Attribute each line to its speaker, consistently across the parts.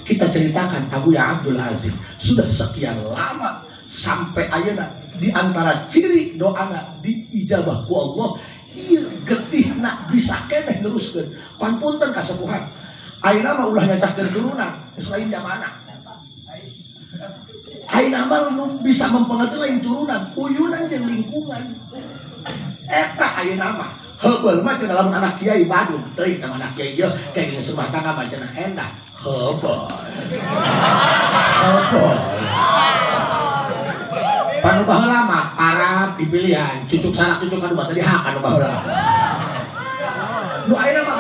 Speaker 1: Kita ceritakan Abuya Abdul Aziz sudah sekian lama sampai ayeuna di antara ciri doana diijabah ku Allah ieu getihna bisa keneh neruskeun. Panpunten kasepuhan. Ayeuna mah ulah nyacahkeun turunan selain jamana. Ayeuna mah nu bisa mempengaruhi lain turunan, uyunan jeung lingkungan. Eta ayeuna mah heubeul mah cenah lamun anak kiai badung teuing tah anak kiai ieu kayak geus rumah tangga mah cenah endah. Heubeul. Heubeul. Panu baheula mah para dipilihan cucuk sanak cucuk kadua tadi hak anu baheula. Nu ayeuna mah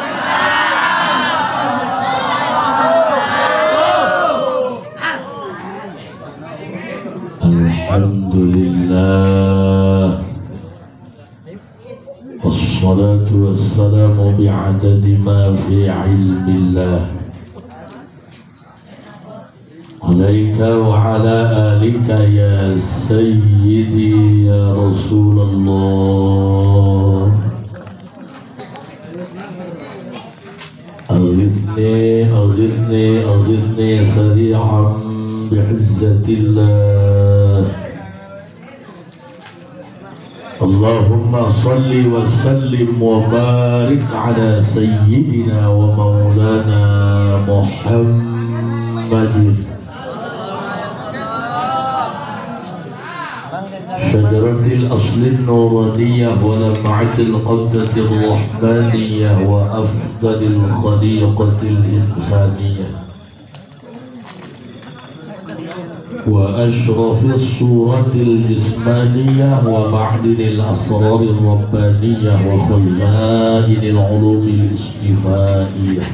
Speaker 2: Alhamdulillah. Wassalatu wassalamu bi'adadi ma fi ilmillah alaika wa ala alika ya sayyidi ya Rasulullah. Aghithni aghithni aghithni sari'an bi'izzatillah. Allahumma salli wa sallim wa barik ala sayyidina wa maulana Muhammadin syajaratil aslin nuraniyah wa lam'atil qabdatil rahmaniyah wa afdalil khaliqatil insaniyah wa ashrafis suratil jismaniyah wa ma'dinil asraril rabbaniyah wa khazainil ulumil istifaiyah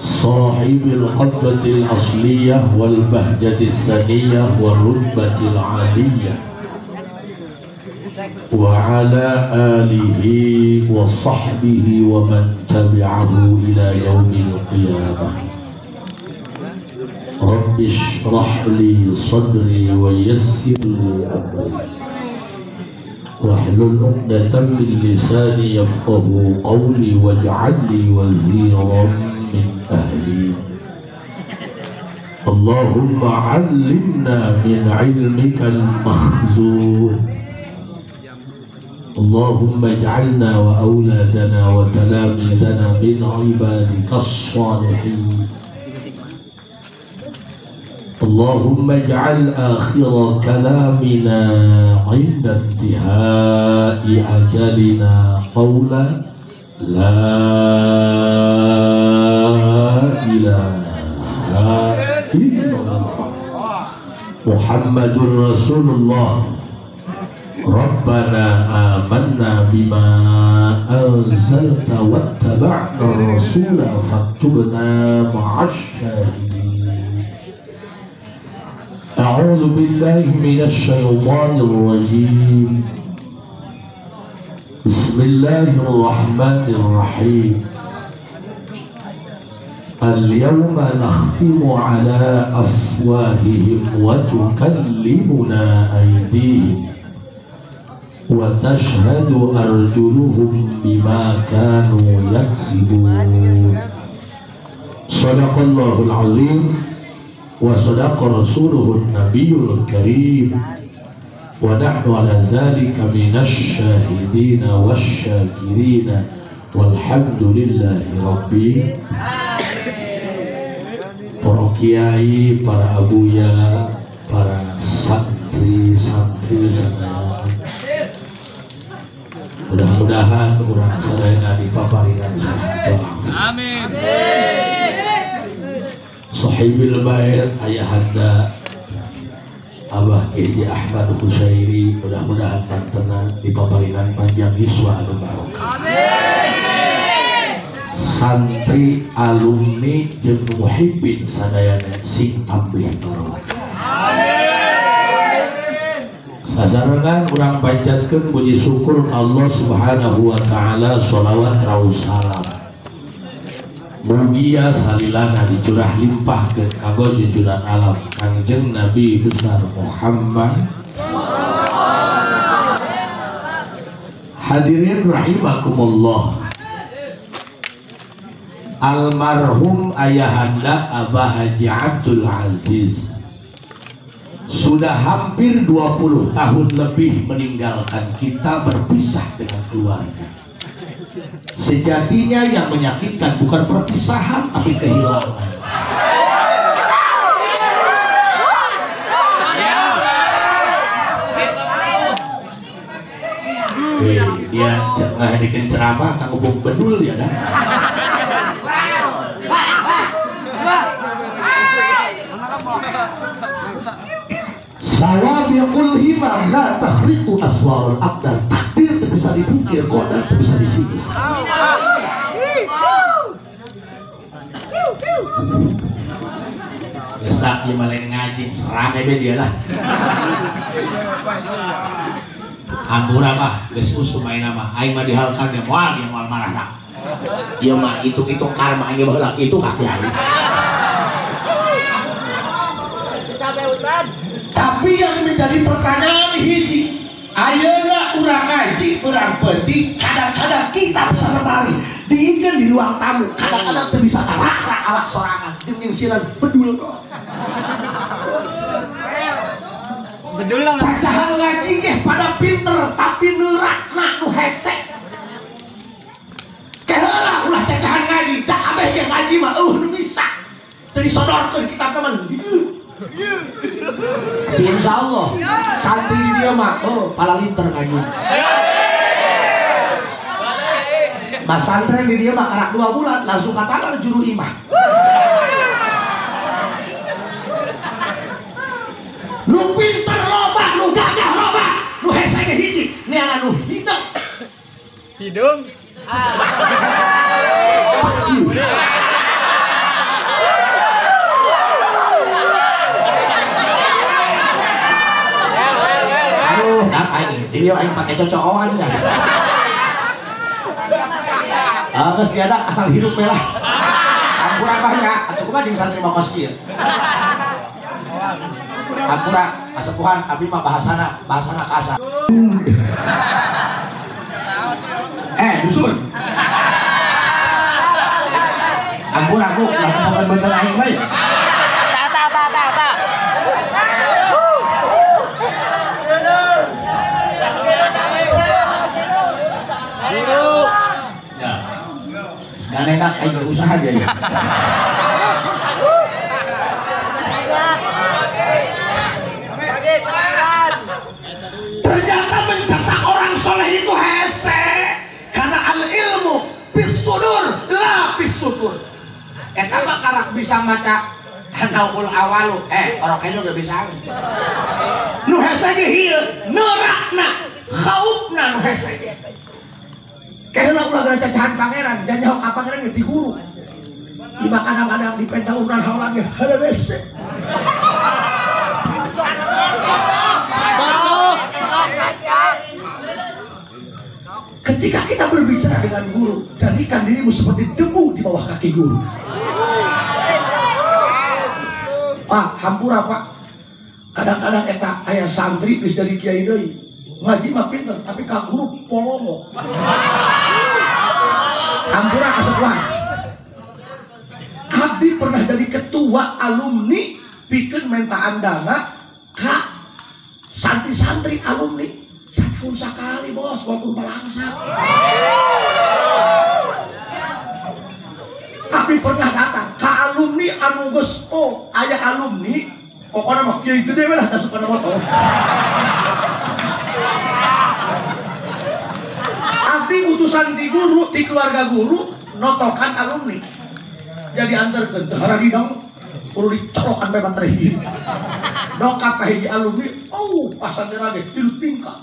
Speaker 2: sahibil qabdatil asliyah wal bahjatis saniyah wal rutbatil aliyah wa ala alihi wa sahbihi wa man tabi'ahu ila yaumil qiyamah. Rabbi shrah li sadri wa yassir li amri wahlul 'uqdatam min lisani yafqahu qawli waj'al li waziran min ahli. Allahumma 'allimna min 'ilmikal makhzun. Allahumma ij'alna wa awladana wa talamidana min 'ibadikas salihin. Allahumma ij'al akhira kalamina 'inda intihai ajalina qawla la ilaha illallah Muhammadur Rasulullah. Rabbana amanna bima anzalta wattaba'na rasula faktubna ma'asy syahidin. A'udzu billahi minasy syaithanir rajim. Bismillahirrahmanirrahim. Al-yawma nakhtimu ala afwahihim wa tukallimuna aydihim wa tashhadu arjuluhum bima kanu yaksibun. Shadaqallahul azim wa sadaqa rasuluhun nabiyul karim wa nahnu ala dhalika minasy syahidina wasyakirina walhamdulillahi rabbil alamin. Para kiai, para abuya, para santri-santri sadaya, mudah-mudahan urang sadayana dipaparinan sahabat.
Speaker 3: Amin.
Speaker 2: Sahibil bait ayahanda Abah Kiai Ahmad Husairi, mudah-mudahan mantena dipaparinan panjang yuswa anu barokah.
Speaker 3: Amin.
Speaker 2: Santri alumni jeung muhibbin sadayana sing tambih barokah.
Speaker 3: Amin.
Speaker 2: Sasarengan urang panjatkeun puji syukur ka Allah Subhanahu wa taala, sholawat raus salam mugia salilana dicurah limpahkeun kanggo junjungan alam Kangjeng Nabi besar Muhammad. Hadirin rahimakumullah, Almarhum ayahanda Abah Haji Abdul Aziz sudah hampir 20 tahun lebih meninggalkan kita, berpisah dengan keluarga. Sejatinya yang menyakitkan bukan perpisahan, tapi kehilangan. Dia ngahadikan ceramah kanggo bedul ya dah. Sawabiqul himam la takhriqu aswarul aqdar. Takdir tidak bisa dipungkir, qadar tidak bisa disinggah. Geus tak ieu mah lain ngaji, serang we dia lah. Ampura mah geus usum ayeuna mah, aing mah dihalkan dia moal, dia moal marahna. Ieu mah hitung-hitung karma aing baheula kitu ka kiai.
Speaker 1: Tapi yang menjadi pertanyaan hiji, ayeuna urang ngaji, urang penting, kadang-kadang kita bisa lemari, diinkeun di ruang tamu, kadang-kadang teu bisa karakra awak sorangan, jeung nyingsiran bedul kok.
Speaker 3: Bedul lah.
Speaker 1: Cacahan ngaji geh pada pinter, tapi neurakna nu hese. Ke heula ulah cacahan ngaji, cak kabeh ge ngaji mah eueuh nu bisa. Teu disodorkeun kitab mah.
Speaker 2: Tapi insya Allah santri dia mah oh palalinter ngaji.
Speaker 1: Mas santren di dia mah karak 2 bulan langsung katakan juru imah. Nu pinter loba, nu gagah loba, nu hese ge hiji, neangan nu hidung.
Speaker 3: Hidung.
Speaker 2: Aduh, kan aing dia aing pakai cocokan kan. Ah, geus tiada asal hidup we lah. Ampura banyak, atuh kumaha jeung santri mah kos kieu. Ampura kasepuhan abdi mah bahasana, bahasana kasar. Dusun. Ampura aku lah sampean bener aing bae.
Speaker 3: Ta ta ta ta ta.
Speaker 2: Ya. Gak enak aing berusaha dia ya.
Speaker 1: Ternyata mencetak orang soleh itu hese, karena al ilmu bisudur la bisudur.
Speaker 2: Eta mah karak bisa maca hanaul awalu, orang kayaknya udah bisa.
Speaker 1: Nu hese ge hieu, neurakna, khaufna nu hese ge. Keheula ulah gara cacahan pangeran, jangan ka pangeran ge ti guru. Iba kadang-kadang dipenta urang haula ge heureuse. Ketika kita berbicara dengan guru, jadikan dirimu seperti debu di bawah kaki guru. Pak, hampura Pak. Kadang-kadang eta aya santri geus jadi kiai deui. Ngaji mah pinter, tapi ka guru polongo. Hampura kasepuhan. Abdi pernah jadi ketua alumni pikeun mentaan dana ka santri-santri alumni. Setahun sekali bos, waktu balangsa. Tapi pernah datang ke alumni anu geus oh, aya alumni pokoknya mah kiai gede we lah kasupana motor. Abdi utusan di guru, di keluarga guru notokan alumni. Jadi antarkeun teu haradidang kudu dicolokan bae mantra hiji. Dongkap ka hiji alumni, oh pasantren ge tilu tingkat.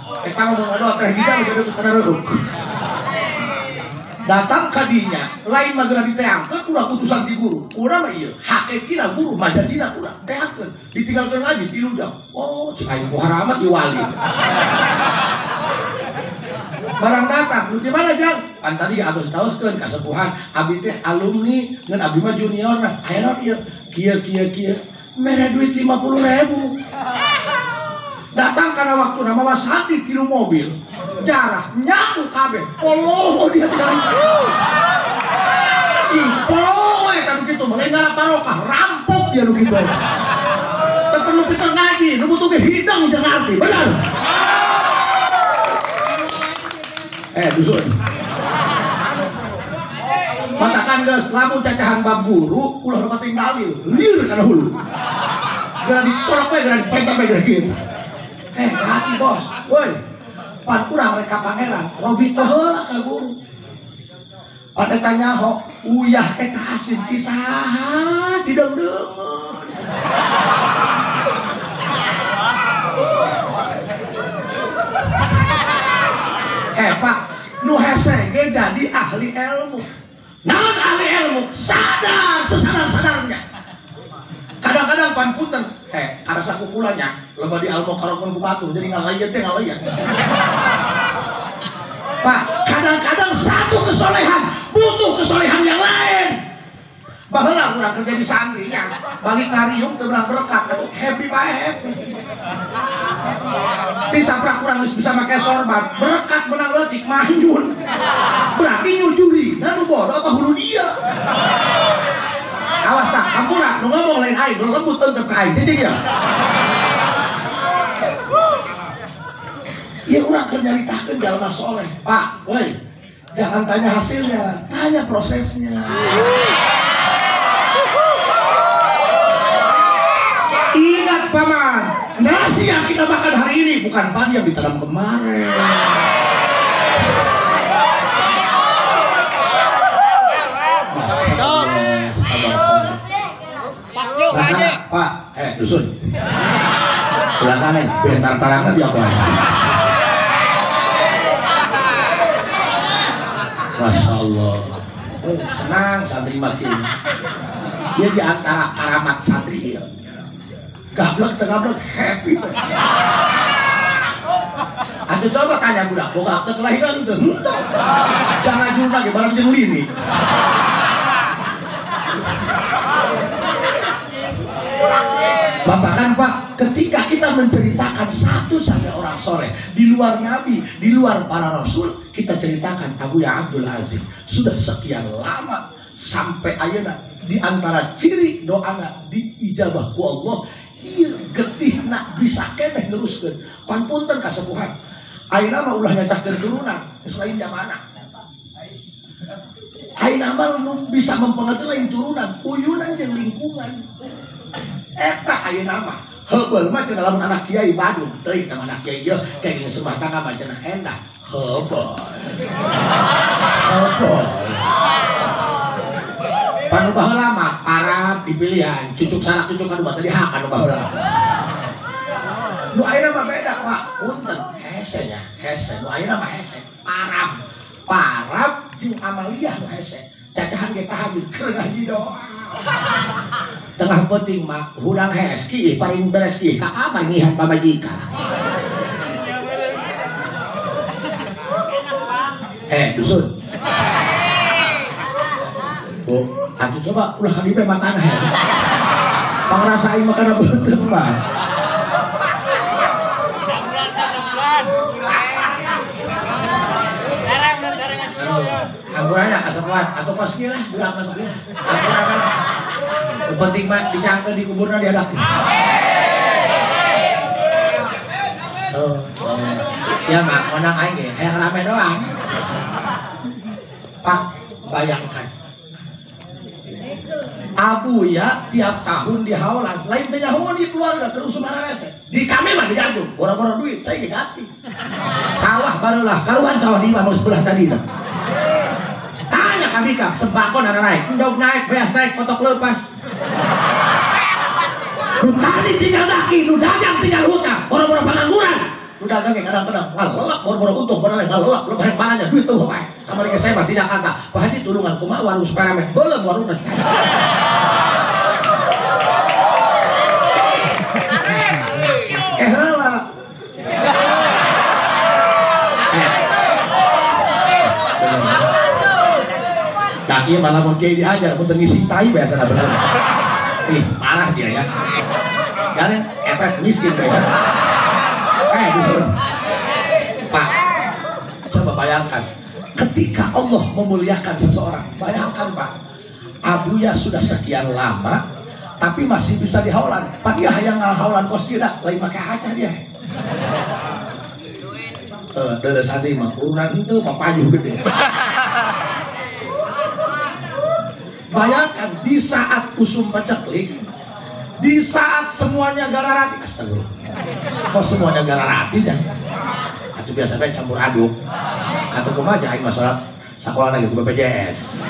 Speaker 1: Eta ngomong aduh teh hiji jadi kana reuk. Datang ka dinya, lain mah geura diteangkeun urang utusan ti guru. Urang mah ieu, hakekina guru majajina urang teangkeun. Ditinggalkeun ngaji 3 jam. Oh, cik aing pohara amat ieu wali. Barang datang, lu di mana jang? Kan tadi abis tauskeun kasepuhan, abdi teh alumni, ngan abdi mah junior nah. Aya naon ieu? Kieu kieu kieu. Mere duit 50.000. Datang karena waktu nama wasati tilu mobil, jarah nyapu kabeh. Poloho dia tinggal. Ih, polowe kan gitu, lain ngarap barokah, rampok dia nu kitu. Teu perlu pinter ngaji, nu butuh ge hidung jeung ngarti, bener. Dusun. Matakan geus lamun cacahan bab guru ulah hormatin dalil, liur kana hulu. Geura dicolok we, geura dipencet we geura kieu. Hati bos, woi. Pan urang rek ka pangeran, robi teh heula ka guru. Pan eta nyaho, uyah eta asin ti saha dideung-deungeun. Pak, nu hese ge jadi ahli ilmu. Naon ahli ilmu? Sadar sesadar-sadarnya. Kadang-kadang panpunten, karasa kukulanya, lembah di almo karomun ku batur, jadi ngalayeun teh ngalayeun. Pak, kadang-kadang satu kesolehan butuh kesolehan yang lain. Baheula urang kerja di santri nya, balik kariung teu beunang berkat, atuh happy bae happy. Ti saprak urang geus bisa make sorban, berkat menang leutik manyun. Berarti nyujuri, nah nu bodoh apa hulu dia. Awas tak, ampura, nu ngomong lain aing, nu lembut teu ka aing, jadi dia. Ieu urang keur nyaritakeun jalma soleh, Pak, woi. Jangan tanya hasilnya, tanya prosesnya. Ingat paman, nasi yang kita makan hari ini bukan padi yang ditanam kemarin. Pak, dusun. Belakangan, biar tar-tarangan dia apa? Masya Allah, senang santri makin. Dia di antara karamat santri ya. Gablek tergablek happy. Atuh coba tanya budak, boga akte kelahiran itu. Jangan juru lagi barang jeung lini. Bapak kan Pak, ketika kita menceritakan satu saja orang soleh di luar Nabi, di luar para Rasul, kita ceritakan Abu Ya Abdul Aziz sudah sekian lama sampai ayeuna di antara ciri doana diijabah ku Allah, ieu getihna bisa keneh neruskeun. Panpunten kasepuhan. Ayeuna mah ulah nyacahkeun turunan, selain jamana. Ayeuna mah nu bisa mempengaruhi lain turunan, uyunan jeung lingkungan. Eta ayeuna mah heubeul mah cenah lamun anak kiai Badung teuing teh anak kiai ieu kayak geus rumah tangga mah cenah endah heubeul. Heubeul. Panu baheula mah parab dipilihan cucuk sanak cucuk kadua tadi hak anu baheula. Nu ayeuna mah beda Pak, punten hese nya, hese nu ayeuna mah hese parab. Parab jeung amaliyah nu hese. Cacahan ge tahajud keur ngaji doa. Tengah penting mah hudang heski paling beres ki ka kamar ngihan pamajikan. Dusun. Bu, atuh coba ulah hadipe matana ya. Pangrasa aing mah kana beuteung mah. Anggurannya kasepuhan atau kos kieu lah budak mah kieu. Yang penting mah dicangkeun di kuburna dihadapkeun. Oh, ya mah menang aing ge, hayang rame doang. Pak, bayangkan. Abu ya tiap tahun di haulan, lain teh nyaho di keluarga terus rese. Di kami mah dijagung, boro-boro duit, saya ge ganti. Sawah barulah, karuan sawah di imah sebelah tadi tah. Tanya kami kam, sembako nana naik, endog naik, beas naik, kotok lepas. Nu tani tinggal daki, nu dagang tinggal hutang, boro-boro pengangguran. Nu dagang ge kadang-kadang ngalelep, boro-boro untung, boro ngalelep, lebareng mananya duit tuh wae. Kamari ge saya mah di Jakarta, Pak Haji tulungan kumaha warung supaya beuleum warungna. Heula. Nah, iya malah mun kiai diajar mun teu ngising tai biasana bener. Ih, parah dia ya. Sekalian epet miskin ya. Pak, coba bayangkan ketika Allah memuliakan seseorang, bayangkan Pak, Abuya sudah sekian lama tapi masih bisa dihaulan. Pak dia hayang ngahaulan kos kira lain make aca dia. Deuleu santri mah urunan henteu mah payu gede. Bayangkan di saat usum paceklik, di saat semuanya gararati, astagfirullah. Kok semuanya gararati dah? Atau biasanya campur aduk. Atau kumaha aing mah salat sakola lagi ku BPJS.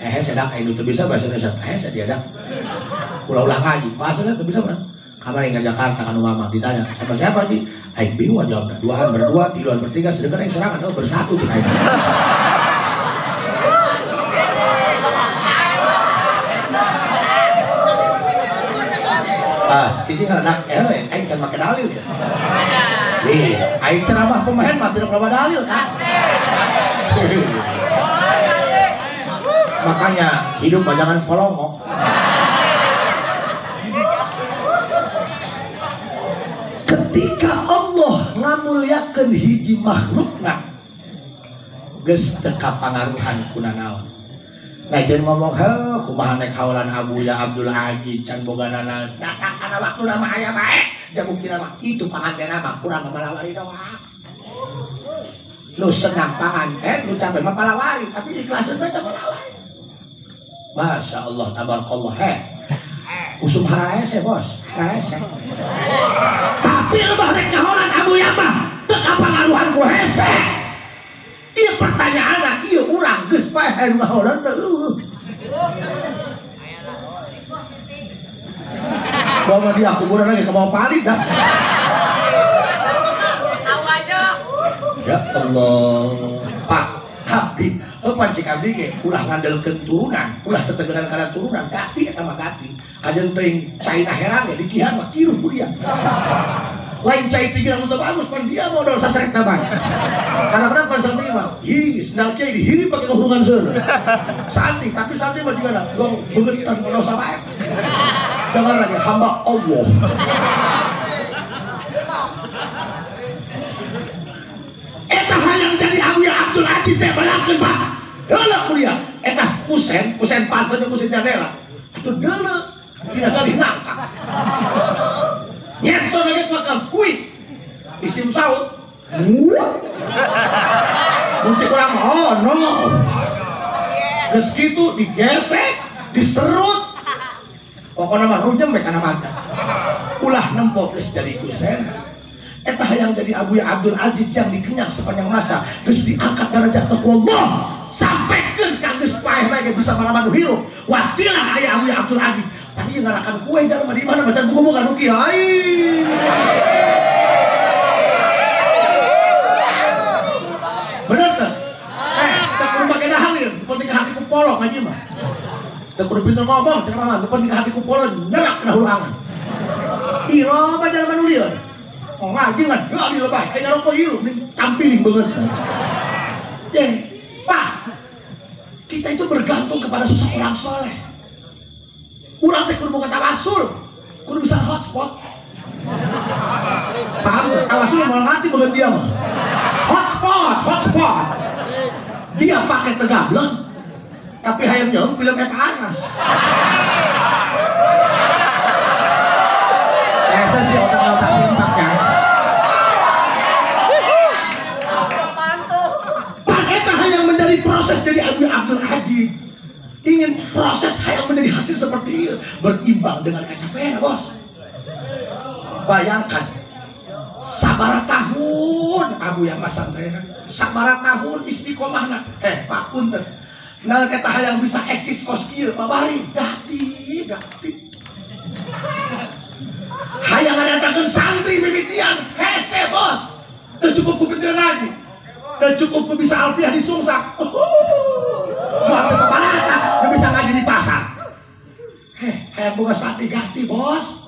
Speaker 1: Hehe sedak aing teu bisa bahasa Indonesia. Hehe dia dak. Ulah-ulah ngaji, bahasa teu bisa mah. Kamari ke Jakarta kan mama ditanya sama siapa Ji? Aing bingung jawabna. Duaan berdua, tiluan bertiga, sedangkan aing sorangan oh bersatu tuh aing. Ah, cicing anak aing can make dalil ya. Nih, aing ceramah pemain mah tidak loba dalil kan. Makanya hidup jangan polongo. Ketika Allah ngamuliakeun hiji makhlukna geus teu kapangaruhan kuna naon. Nah, jangan ngomong, heh, kumaha nek haulan Abuya Abdul Aziz can boga nana. Datang kana waktu nama aya bae, jabuktina mah itu pangantena mah kurang malawari doang. Lu senang panganten, lu capek mah palawari, tapi ikhlaseun we teh palawari. Masya Allah, tabarakallah, heh. Usum haraese, bos, haraese. Tapi lebah rek ngaholan Abuya mah teu kapangaruhan ku hese. Iya pertanyaanna, iya urang geus paeh ngaholan teu eueuh. Bawa dia kuburan lagi ke bawah palit dah. Ya Allah, Pak abdi, pancik abdi ge ulah ngandelkeun turunan, ulah tetegenan kana turunan, gati eta mah gati. Kajeun teuing caina herang ge dikihan mah kiruh ku dia. Lain cai tiga nu teu bagus pan dia modal sasarekna bae. Kadang-kadang pan santri mah, ih sendal kiai dihiri pake ngahurungan seuneu. Santri, tapi santri mah juga dah gong beungeut modal sabae. Jangan lagi hamba Allah. Eta hayang jadi Abuya Abdul Aziz teh balangkeun Pak. Deuleu ku dia. Eta kusen, kusen panto jeung kusen jandela. Atuh deuleu tidak galih nangka. Nyetson lagi makam, kui isim saut. Muncik orang, oh no. Geus kitu digesek, diserut. Pokoknya mah runyem we kana mata. Ulah nempo geus jadi kusen. Eta hayang jadi Abuya Abdul Aziz yang dikenyang sepanjang masa, geus diangkat derajat ku Allah sampaikan ka geus paeh bae bisa malaman hirup. Wasilah aya Abuya Abdul Aziz. Tadi ngarakan kue dalam di mana baca buku bukan ruki hai. Bener tuh? Tak kudu make dalil, penting hatiku polong ngaji mah. Tak kudu pinter ngomong, ceramah, penting hatiku polong nyelak kana hulangan. Ira mah jalma nu lieur. Oh ngaji mah dalil bae, aya ngaroko ieu tampiling beungeut. Ye, Pak. Kita itu bergantung kepada seseorang soleh. Urang teh kudu boga tawasul, kudu bisa hotspot. Paham? Tawasul mau ngerti beungeut dia mah. Hotspot, hotspot. Dia pakai tegableng, tapi hayang nyeung film panas. Esa sih otak-otak simpaknya. Pak eta hayang menjadi proses dari Abu Abdul Aziz. Ingin proses hayang menjadi hasil seperti ini berimbang dengan kecapean, bos. Bayangkan sabara tahun Abu yang masantren, sabara tahun istiqomahna. Pak punten. Nah eta hayang bisa eksis kos kieu babari gati gati. Hayang ngadatangkeun santri mimitian hese, bos. Teu cukup ku pinter ngaji. Teu cukup ku bisa alfiah disungsak. Moal teu paparata nu bisa ngaji di pasar. Hayang boga santri gati, bos.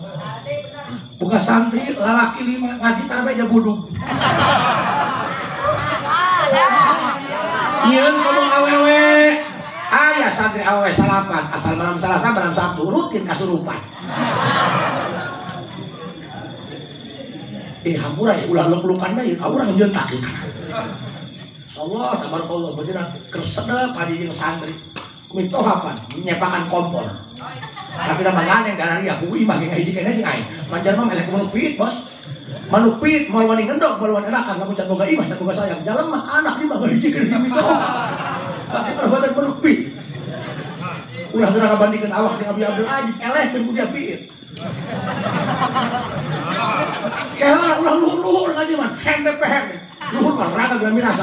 Speaker 1: Boga santri lalaki 5 ngaji tarbe nya budug. Ieu ngomong awewe. Aya santri awewe salapan, asal malam Selasa malam Sabtu rutin kasurupan. Hampura ya ulah luk-lukan mah ieu urang nyeun takik. Insyaallah tabarakallah bajina kersedep haji jeung santri. Mitoha pan nyepakan kompor. Tapi nama ganeng darah dia ku imah ge ngahiji keneh jeung aing. Manjar mah eleh ku manuk piit, bos. Manuk piit moal wani ngendog, moal wani erakan lamun can boga imah can boga sayang. Jalan mah anak di mah ngahiji keneh mitoha. Pakai perbuatan manuk piit. Ulah geura ngabandingkeun awak jeung Abi Abdul Aziz, elehkeun ku dia piit. Kehela ulah luhur-luhur ngaji mah, hembe pehembe. Luhur mah raga geura mirasa.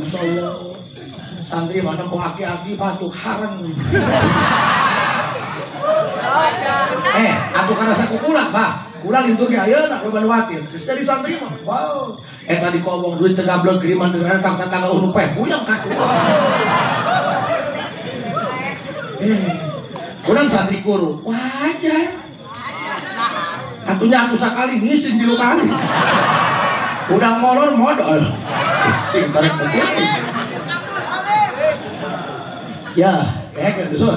Speaker 1: Insyaallah. Santri mah nempo aki-aki batuk hareng. Atuh karasa ku kula, Bah. Kula lintuh ge ayeuna loba nu watir. Geus jadi santri mah. Wow. Eta dikobong duit teu gablek kiriman teu rentang tetangga unu peh puyeng ka. Kurang santri kuru. Wajar. Atunya aku sakali ngisin tilu kali. Udah molor modal. Pintar betul. Ya, kayak gitu.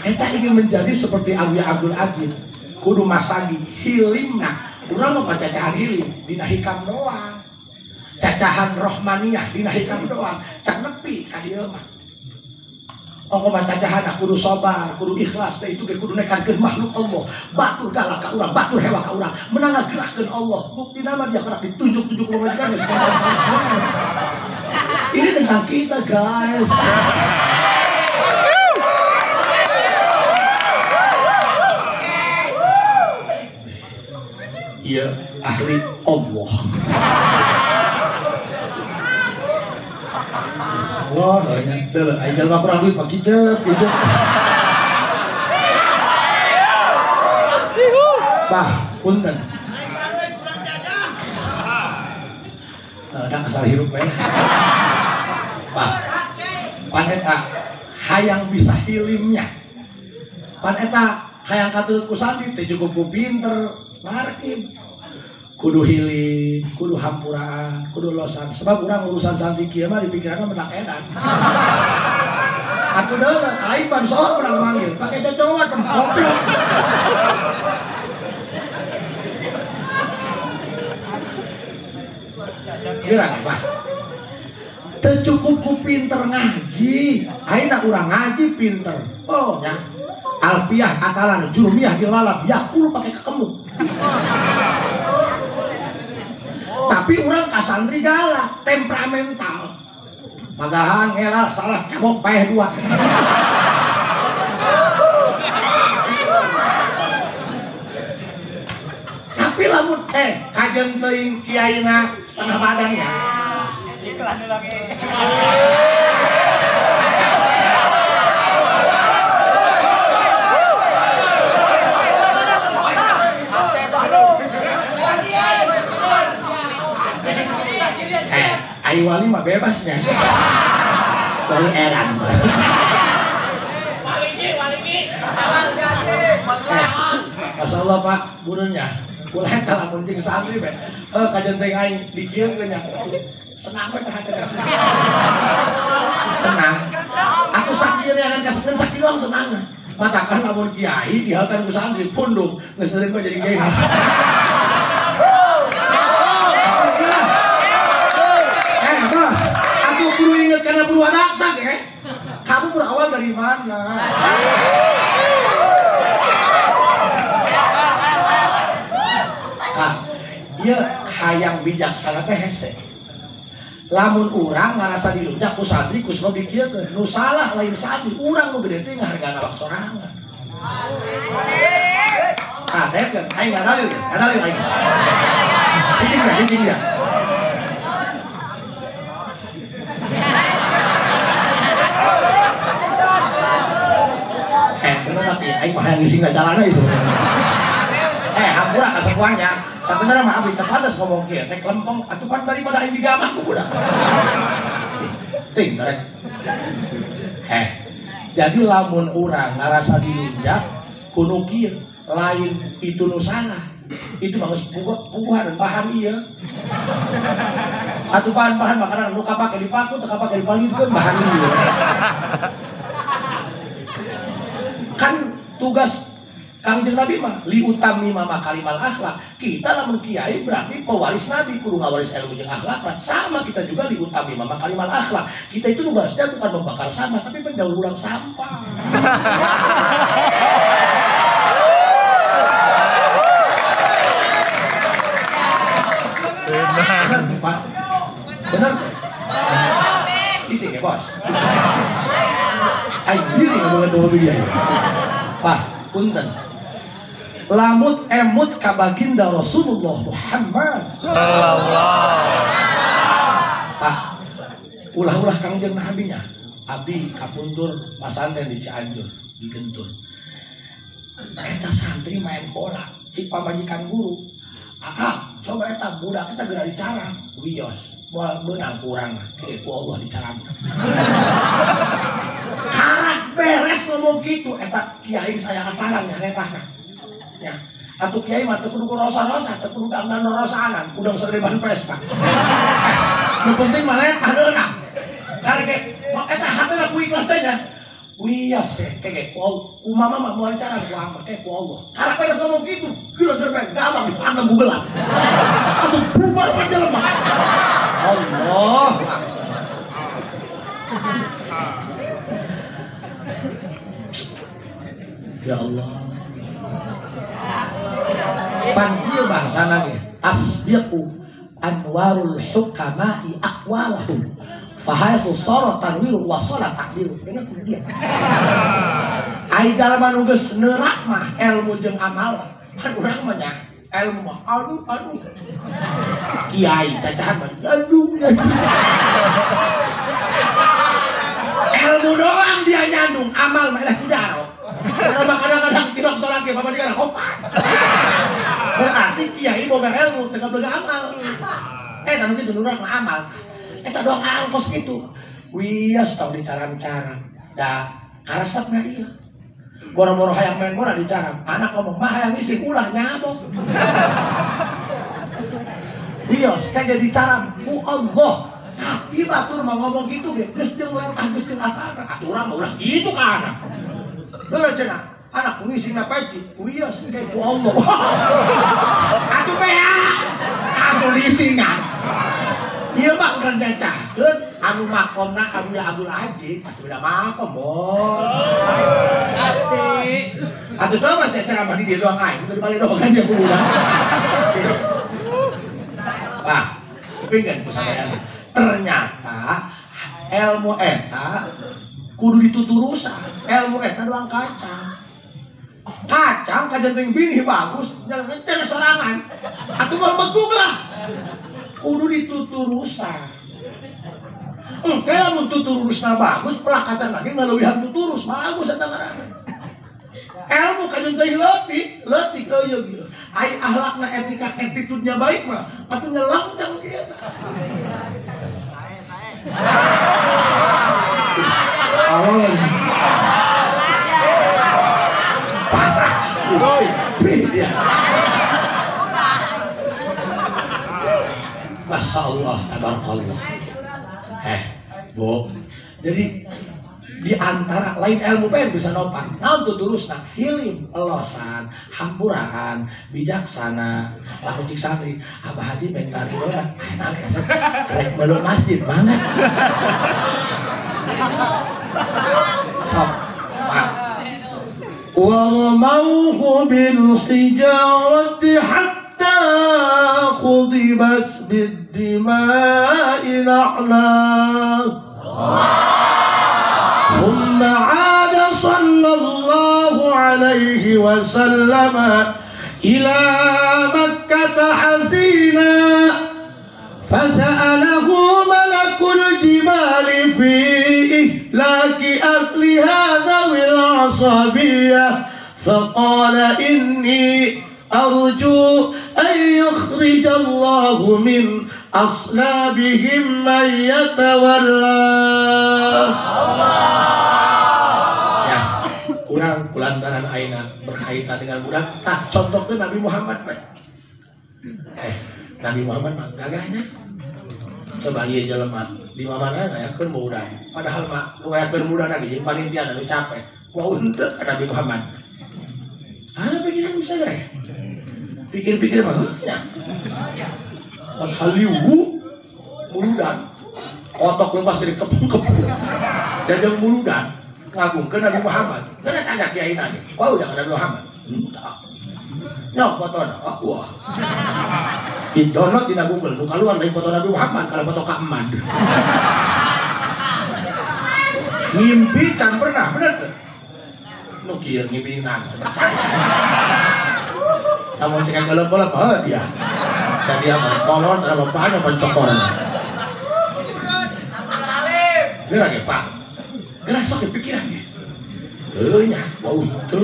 Speaker 1: Eta ingin menjadi seperti Abu Abdul Aziz. Kudu masagi hilimna. Urang mah cacahan hilim dina hikam doang. Cacahan rohmaniyah dina hikam doang. Can nepi ka dieu mah. Ongko mah cacahan kudu sabar, kudu ikhlas, teh itu ge kudu nekankeun makhluk Allah. Batur galak ka urang, batur hewa ka urang, menang ngagerakkeun Allah. Buktina mah dia gerak ditunjuk-tunjuk ku majikan. Ini tentang kita, guys. Iya, ahli Allah. Wah, nyentel. Ayo jalan kurang duit, Pak Kicep, Kicep. Bah, punten. Ada asal hirup we. Bah, pan eta hayang bisa hilimnya. Pan eta hayang katul ku santri teh cukup ku pinter, narkim. Kudu hilim, kudu hampuraan, kudu losan. Sebab urang urusan santri kieu mah dipikiranna mendak edan. Atuh deui, aing pan soal urang manggil, pake cocoan kan goblok. Kira apa? Teu cukup ku pinter ngaji. Ayeuna urang ngaji pinter. Oh nya. Alpiah atalan, jurumiyah dilalap, ya kudu pake kekemuk. Tapi orang kasantri galak, temperamental. Magahan ngelal salah cabok paeh dua. Tapi lamun kajen teuing kiaina setengah badan ya.
Speaker 3: Iklan lagi.
Speaker 1: Ayu wali mah bebasnya. Wali eran. Masya Allah Pak, burunya. Ulah eta lamun jeung santri be. Kajen teh aing dikieun nya. Senang we teh hate senang. Senang. Aku sakieu neangan kasepen sakieu doang senang. Matakan lamun kiai dihalkan ku santri pundung geus sering mah jadi kiai. Aku perlu ingat karena perlu ada aksa, ya. Kamu berawal dari mana? Nah, dia hayang bijaksana teh hese. Lamun urang ngarasa dilunjak ku santri ku sebab dikieukeun. Nu salah lain santri, urang nu gede teh ngahargaan awak sorangan. Ah, dekeun, aing ngadalil, ngadalil aing. Hiji dia. Bener tapi aing mah hayang ngising calana itu. Hampura ka sepuangnya. Sabenerna mah abdi teu pantes ngomong kieu, nek lempeng atuh pan daripada aing digamah ku budak. Ting rek. Jadi lamun urang ngarasa dilunjak kudu kieu, lain itu nu salah. Itu mah geus puguhan bahan ieu. Atuh bahan-bahan makanan nu kapake dipaku teu kapake dipalingkeun bahan ieu. Kan tugas Kangjeng Nabi mah li utamima makarimal akhlak. Kita lamun kiai berarti pewaris Nabi, kudu ngawaris ilmu jeung akhlak. Sama kita juga li utamima makarimal akhlak. Kita itu tugasnya bukan membakar sampah tapi mendaur ulang sampah. Benar, Pak. Benar. Itu ya, Bos. Ayo diri ngomong dia. Pak, punten. Lamut emut ka baginda Rasulullah Muhammad sallallahu. Pak, ulah-ulah Kangjeng Nabinya. Abi kapuntur masanten di Cianjur, di Gentur. Eta santri main bola, cik pamajikan guru. Ah, coba eta budak kita geura dicarang. Wios, moal beunang kurang ke ku Allah dicarang. Karak beres ngomong gitu, eta kiai saya asaran nya netahna. Ya, atuh kiai mah teu kudu rosa-rosa, teu kudu dangdan rosaanan, udang sagede ban Vespa. Nu penting mah letah deunang. Karek ge, eta hatena ku ikhlas teh nya. Wios teh kege ku Allah, ku mama mah moal dicarang ku amah teh ku Allah. Karak beres ngomong gitu, gila gerbek gampang dihantam bubelan. Atuh bubar mah jelema. Allah. Ya Allah. Panggil bahasana ge asbiqu anwarul hukama'i aqwalahum fahaitsu sara tanwiru wa sala takbiru. Dengar ku dia. Ai jalma nu geus neurak mah ilmu jeung amal. Pan urang mah nya ilmu mah aduh aduh. Kiai cacahan mah aduh. Ilmu doang dia nyandung, amal mah eleh kudaro. Karena kadang-kadang tilok sholat ke pamajikan opat. Berarti kiai boga ilmu teu boga amal. Eta nu urang mah amal. Eta doang angkos gitu. Wios tau dicaram-caram. Da karesepna ieu. Boro-boro hayang main bola dicaram. Anak ngomong mah hayang isi ulah nyabok. Wios kayak jadi caram ku Allah. Tapi batur mah ngomong gitu ge, geus jeung lentah geus jeung asana. Atuh urang mah ulah gitu ka anak. Heuh cenah, anak ngisingna peci, wios ge ku Allah. Atuh bea. Asuh diisingan. Ieu mah keur nyacahkeun anu makomna Abu Abdul Aziz, atuh beda makom, Bos. Pasti. Atuh coba saya ceramah di dia doang aing, teu dibalik doang kan dia kudu. Wah, kupingkeun ku sampeyan. Ternyata ilmu eta kudu dituturusan. Ilmu eta doang kacang. Kacang kajenting binih bagus, nyelencer sorangan. Atuh mah begug lah. Kudu dituturusan. Engke lamun tuturusna bagus, pelak kacang lagi ngaleuwihan tuturus bagus eta ngaranna. Ilmu kajenting leutik, leutik eueuh ieu. Ai akhlakna etika attitude-nya baik mah, atuh nyelangcang kieu eta. Awal parah, dia. Masya Allah, tabarakallah. Bu, jadi di antara lain ilmu pengen bisa nopan, naon tuturusna, hilim, elosan, hampuraan, bijaksana, lamun cik santri, abah haji bentar ridona, enak kasep, rek belum masjid banget. Sok, Pak.
Speaker 2: Wa mauhu bil hijarati hatta khudibat bid dima'i na'la. ثم عاد صلى الله عليه وسلم إلى مكة حزينا فسأله ملك الجبال في إهلاك أهلها ذوي العصبية فقال إني أرجو أن يخرج الله من أصلابهم من يتولى.
Speaker 1: Ya, kurang kulantaran aina berkaitan dengan budak. Tah contohnya Nabi Muhammad, Pak. Nabi Muhammad mah gagahnya. Coba ieu jelema di mana ngayakeun budak. Padahal mah nu ngayakeun budak lagi jeung panitia anu capek. Wah henteu ka Nabi Muhammad. Ah, pikiran bisa ya? Pikir-pikir maksudnya. Haliwu muludan. Otok lepas dari kepung-kepung. Jajang muludan ngagungkeun Nabi Muhammad. Tanya tanya kiai nanya. Kau udah Nabi Muhammad? Entah. Nyok fotona. Oh, wah. Di download di Google, buka luar dari foto Nabi Muhammad kalau foto Kak Ahmad. Ngimpi can pernah, bener tuh? Nu kieu ngimpinan. Kamu cek gelap-gelap, oh dia. Jadi apa? Kolor terhadap bapaknya pencokoran. Gerak ya Pak. Gerak sok pikirannya. Nya, bau itu.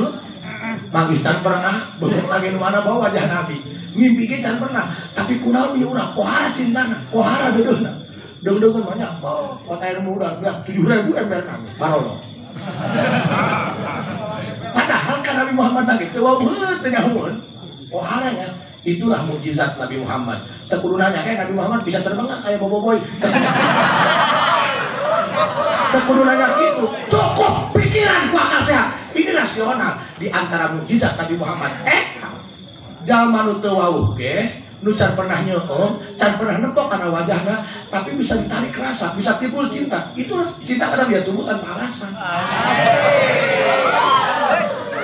Speaker 1: Manggih can pernah, beungeut lagi nu mana bawa wajah Nabi. Ngimpi ge can pernah, tapi kunaon ieu urang pohara cintana, pohara deudeuhna. Deung-deungeun banyak, oh, kota air muda, 7.000 ember nangis, barono. Padahal kan Nabi Muhammad nangis, teu wawuh teu nyahueun. Poharanya, itulah mukjizat Nabi Muhammad. Teu kudu nanya, Nabi Muhammad bisa terbang nggak kayak Boboiboy? Teu kudu nanya gitu, cukup pikiran ku akal sehat. Ini rasional di antara mukjizat Nabi Muhammad. Jalma nu teu wawuh ge, nu can pernah nyeom, can pernah nempok karena wajahna, tapi bisa ditarik rasa, bisa timbul cinta. Itulah cinta karena dia tumbuh tanpa alasan.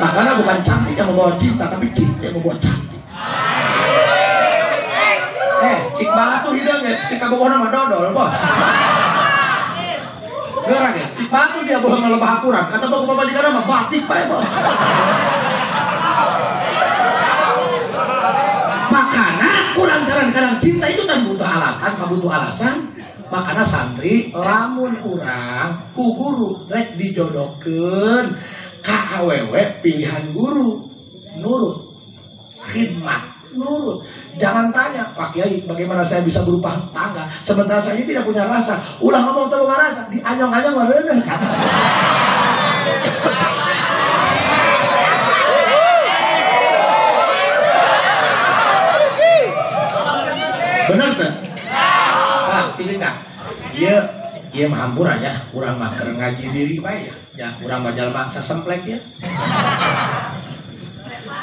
Speaker 1: Makanya bukan cantik yang membawa cinta, tapi cinta yang membawa cantik. Cik banget tuh hidung ya, cik kabogohna mah dodol, bos. Gerak ya, cik banget tuh dia bohong ngelebah hapuran, kata bapak pamajikanna mah batik bae, bos. Makanya kurang kadang cinta itu kan butuh alasan, kan butuh alasan. Makanya santri lamun urang ku guru rek dijodohkeun ka awewe pilihan guru nurut, khidmat nurut. Jangan tanya Pak Kiai bagaimana saya bisa berubah tangga sementara saya ini tidak punya rasa. Ulah ngomong teu boga rasa, dianyong-anyong mah reuneuh kata. Bener tuh? Pak, cicing dah. Iya, iya mah hampura ya, urang mah keur ngaji diri bae ya. Ya, urang mah jalma sasemplek ya.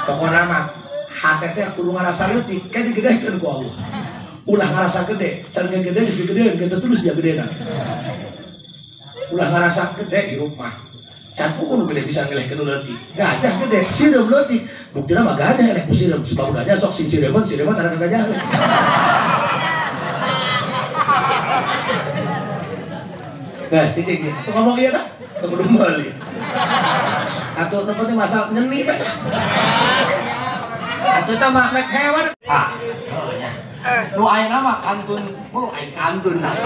Speaker 1: Pokona mah hate teh kudu ngarasa leutik, kayak digedekeun ku Allah. Ulah ngarasa gede, can gede geus digedeun, kitu terus dia gedena. Ulah ngarasa gede hirup mah. Can pun gede bisa ngelehkeun leutik. Gajah gede, sireum leutik. Buktina mah gajah eleh ku sireum, sebab gajah sok sing sireumon, sireumon tara ka gajah. Nah, cicing dia. Atuh ngomong ieu dah. Teu kudu meuli. Atuh nu penting masalah nyeni bae. Atuh tah mah rek hewan. Ah, heuh nya. Nu ayeuna mah kantun, oh aing kantun nah.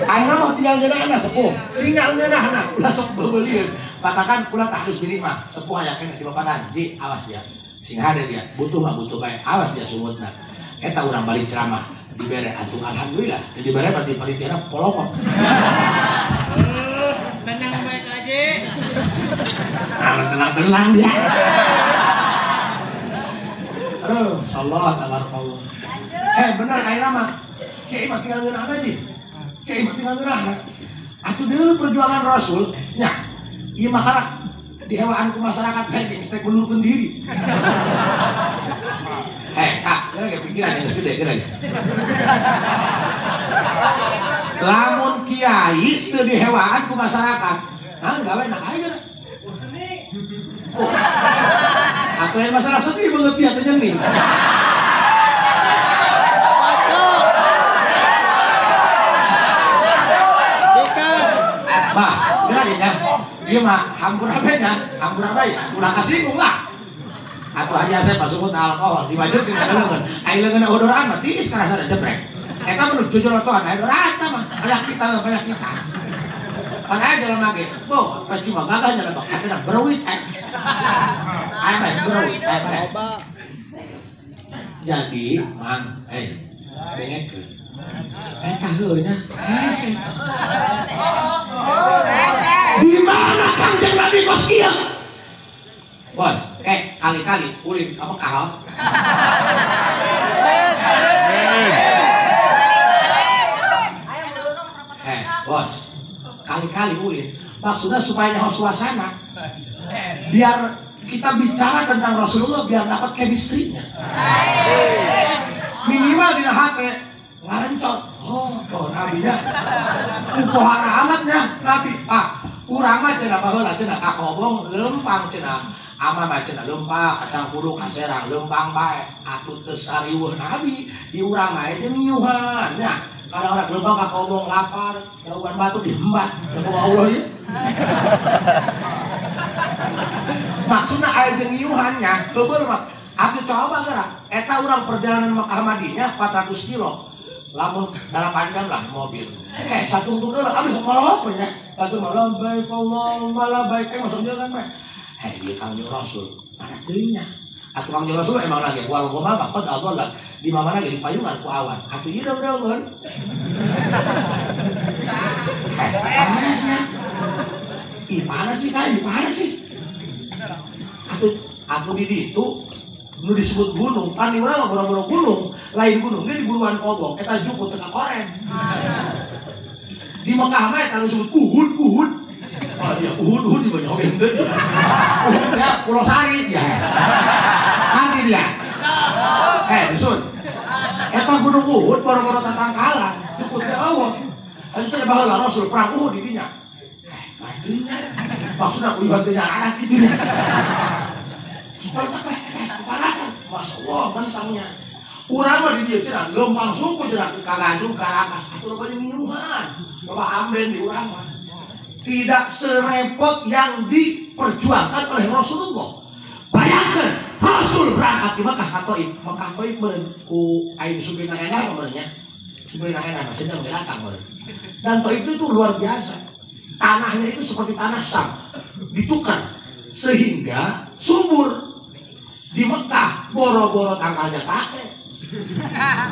Speaker 1: Ayeuna mah tinggal ngeunahna sepuh. Tinggal ngeunahna, ulah sok beubeulieun. Katakan kula tah harus bini mah, sepuh aya keneh di bapakan. Ji, awas dia. Sing hade dia, butuh mah butuh bae. Awas dia sungutna. Eta urang balik ceramah. Dibere atuh alhamdulillah, teu dibere berarti panitiana polongok.
Speaker 3: Tenang baik aja.
Speaker 1: Nah, tenang-tenang dia. Aduh, Allah tabarakallah. Bener kayak lama. Kiai mah tinggal ngeunahna ji. Kiai mah tinggal ngeunahna. Atuh dulu perjuangan Rasul, nya. Ieu mah karak dihewaan ku masyarakat bae geus rek mundurkeun diri. Kak, geura pikiran geus gede geura. Lamun kiai teu dihewaan ku masyarakat, nah gawe nak aja geura.
Speaker 3: Seni.
Speaker 1: Atuh yang masalah seni beungeut dia teh nyeni.
Speaker 4: Sikat.
Speaker 1: Bah, geura nya. Ieu mah hampura bae nya, hampura bae. Ulah kasinggung lah. Atuh aja saya masuk alkohol di wajah sih leungeun. Ai leungeun odoraan mah tiis karasa jebrek. Eta mah jujur otoan aya doraan mah banyak kita banyak kita. Pan aya jelema ge, boh peci mah gagah jelema katena beruit eh. Aya mah beruit aya mah. Jadi mang dengekeun. Eta heuh nya. Hese. Di mana Kangjeng Nabi kos kieu? Bos, kali-kali ulin ka Mekah. Bos, kali-kali ulin. Maksudnya supaya nyaho suasana. Biar Kita bicara tentang Rasulullah biar dapat chemistry-nya. Minimal di hati ngarencot. Oh, nabinya. Upohara amatnya nabi. Ah, urang mah cenah baheula cenah ka kobong leumpang cenah. Ama mah cenah leumpang kacang kudu ka Serang leumpang bae. Atuh teu sariweuh nabi di urang mah teh miuhan nya. Kadang orang leumpang ka kobong lapar, dauan batu dihembat. Teu Allah ieu. Maksudna aya jeung ngiuhan nya, heubeul mah. Atuh coba geura, eta urang perjalanan Mekah Madinah 400 kilo. Lamun 8 jam lah mobil. Satu untuk lah habis molok nya. Satu malam baik Allahumma la baik maksudnya kan bae. Ieu Kangjeng Rasul, mana teuing nya. Atuh Kangjeng Rasul emang lagi wal ghamama qad adalla. Di mana lagi di payungan ku awan. Atuh ieu daun-daun. Panasnya. Ih panas sih kai, panas sih. Atuh di ditu nu disebut gunung, pan di urang mah boro-boro gunung, lain gunung ge di buruan kobong, eta jukut teu kakoren. Di Mekah mah eta disebut Uhud, Uhud. Oh iya, Uhud, Uhud di banyak oge henteu. Uhud ya Pulau Sari ya. Nanti dia. Dusun. Eta gunung Uhud boro-boro tatangkalan, jukut teh eueuh. Atuh cenah baheula Rasul perang Uhud di dinya. Matinya. Maksudna uyuhan teh anak kitu nya. Kepanasan, masya Allah tentangnya. Urang mah di dieu cenah leumpang suku cenah ka Ganjung Karakas atuh loba jeung ngiruhan. Loba amben di urang mah. Tidak serepot yang diperjuangkan oleh Rasulullah. Bayangkan Rasul berangkat di Mekah ka Thaif. Mekah Thaif meureun ku aing supirna enak meureun nya. Supirna enak maksudnya datang meureun. Dan Thaif itu luar biasa. Tanahnya itu seperti tanah Syam, ditukar sehingga subur. Di Mekah boro-boro tangkalnya take.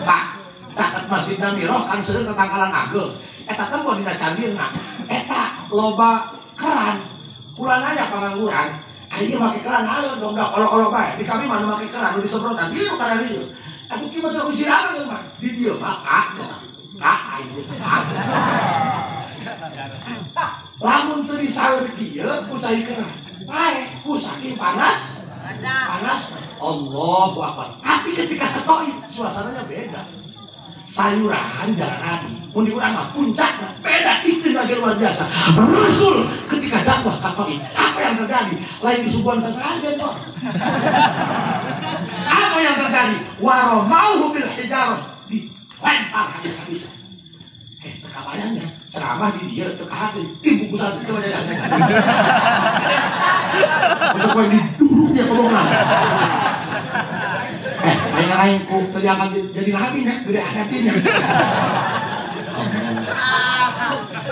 Speaker 1: Pak, caket Masjid Namiroh kan seueur tetangkalan ageng. Eta teh mun dina cangirna. Eta loba keran. Kula nanya pangangguran, aya make keran hareun dong da kolok-kolok bae. Di kami mah nu make keran nu disemprotan dieu keran dieu. Atuh kieu mah teu siraman ieu mah. Di dieu mah ka ka aing ka. Lamun teu disaeur kieu ku cai keran. Pae ku saking panas. Panas, Allahu Akbar. Tapi ketika ke Thaif, suasananya beda. Sayuran jalan adi, mun di urang mah puncaknya beda, iklim lagi luar biasa. Rasul ketika dakwah ke Thaif, apa yang terjadi? Lain disuguhan sasajen kok. Apa yang terjadi? Waromauhu bil hijarah, dilempar habis-habisan. Teka bayangnya, ceramah di dia, teka hati, ibu kusan, coba jalan. Untuk poin diduruknya ngomong. Aing ku tadi akan jadi nabi nya, gede hatinya.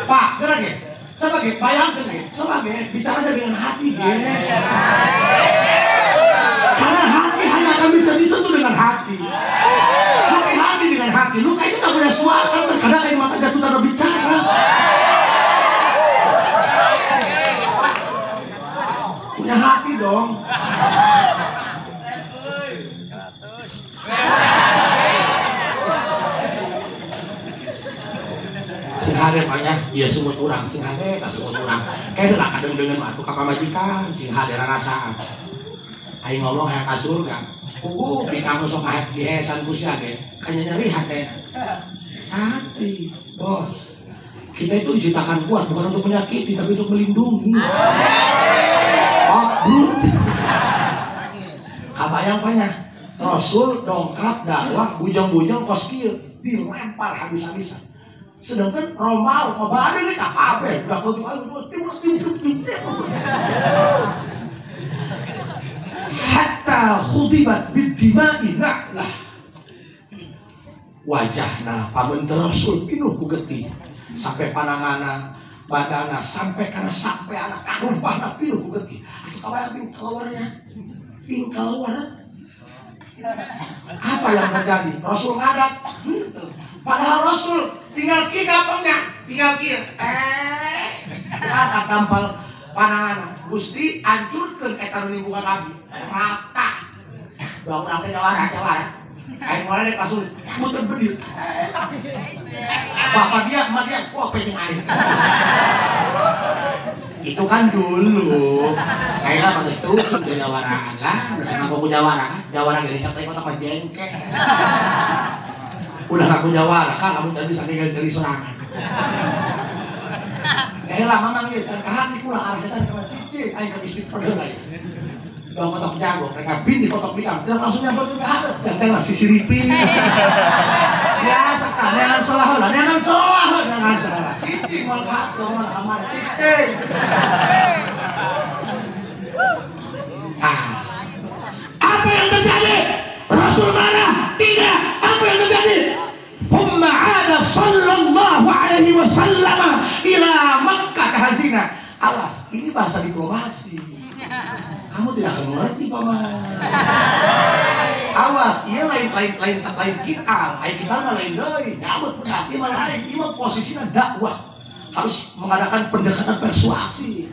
Speaker 1: Pak, gerak ge. Coba ge, bayangkan ge. Coba ge, bicara dengan hati ge. Karena hati hanya akan bisa disentuh dengan hati. Hati-hati dengan hati. Luka itu tak punya suara, terkadang air mata jatuh tanpa bicara. Punya hati dong. Sing hade banyak, iya sumut urang, sing hade tak sumut urang. Kayak lah kadang dengan atuh ka pamajikan, sing hade rarasaan. Aing ngomong hayang ka surga. Kubu di kamu sok hayang dihesan ku sia ge, kanya nyeri hate. Hati, bos. Kita itu diciptakan kuat bukan untuk menyakiti tapi untuk melindungi. Oh, bro. Kabayang banyak. Rasul dongkap dakwah bujang-bujang kos kieu dilempar habis-habisan. Sedangkan Romawi mabade ge kabeh budak leutik timur timur timur. Hatta khudibat bidima'i na'lah. Wajahna pamunter Rasul pinuh ku getih sampai panangana badana sampai kana sampai anak karumpahna pinuh ku getih. Atuh kabayang ping keluarnya. Ping keluar. Apa yang terjadi? Rasul ngadat. Padahal Rasul tinggal ki gapengnya, tinggal ki. Kata tampal panangan. Gusti hancurkeun eta nu bukan nabi. Rata. Dong teh jawara jawara. Aing mulai langsung muter bedil. Bapak dia, emak dia, wah pengen aing. Itu kan dulu.
Speaker 2: Kayaknya mah geus teu jawaraan lah, geus ngaku jawara, jawara ge dicap teh kotak jengke. Udah ngaku jawara kan lamun tadi bisa jadi sorangan. Lah mamang ieu can kahati kula arah can ka cicing aing ka distrik Perdana ieu. Dua kotok jago, mereka binti kotok liam, tidak langsung nyamper ke hadap, jangan masih siripi. Biasa kan, jangan salah lah, jangan salah, jangan salah. Cicing mal kahati, mal kamar cicing. Ah, apa yang terjadi? Rasul marah? Tidak. Apa yang terjadi? Thumma ada sallallahu alaihi wasallam ila Makkah hazina. Awas, ini bahasa diplomasi. Kamu tidak akan mengerti, paman. Awas, iya lain kita, lain kita mah lain deui. Nyabut pendapat mah lain, ieu mah posisinya dakwah. Harus mengadakan pendekatan persuasi.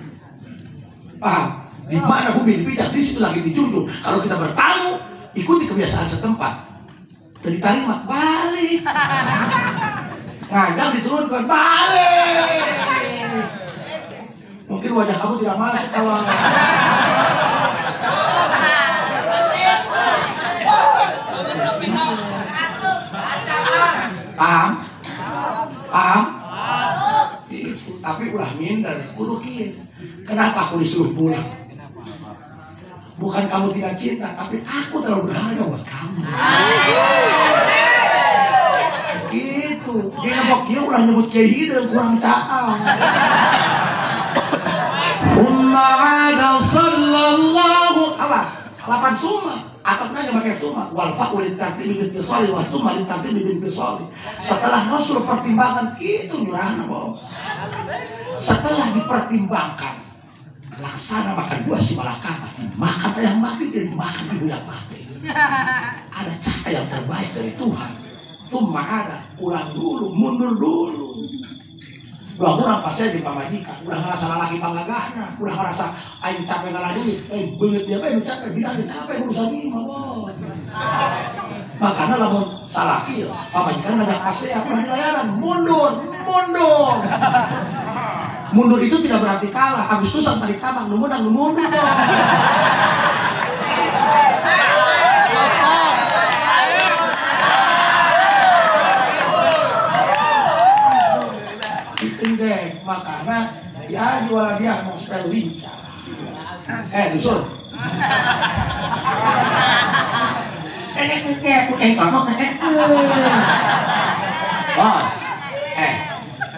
Speaker 2: Paham? Di mana bumi dipijak, di situ lagi dijunjung. Kalau kita bertamu, ikuti kebiasaan setempat. Diterima balik. Ngajak diturunkan balik. Mungkin wajah kamu tidak masuk kalau paham? Paham? Itu, tapi ulah minder, kudu kieu. Kenapa aku disuruh pulang? Bukan kamu tidak cinta, tapi aku terlalu berharga buat kamu. Gitu. Dia ngomong kieu ulah nyebut kieu hideung kurang caang. Summa ada sallallahu awas, lapan summa atapnya yang pakai summa wal fa'u litartibi bil intisali wa summa litartibi bil intisali. Setelah Rasul pertimbangan itu nyurahna bos. Setelah dipertimbangkan laksana makan buah si malakama, dimakan ayah mati dan dimakan ibu yang mati. Ada cara yang terbaik dari Tuhan. Summa ada pulang dulu, mundur dulu. Dua orang pasti di pamajikan, udah ngerasa laki panggagahna, udah ngerasa aing capek ngalah duit, beungeut dia bae capek, bilang capek urusan ini mah bos. Makanya lamun salaki pamajikan ngajak ASEA, udah dilayaran, mundur, mundur. Mundur itu tidak berarti kalah. Agustusan tarik tambang, nu menang, nu mundur dong. Itu deh, makanya dia jual dia mau supaya lincah. Dusun. Bos,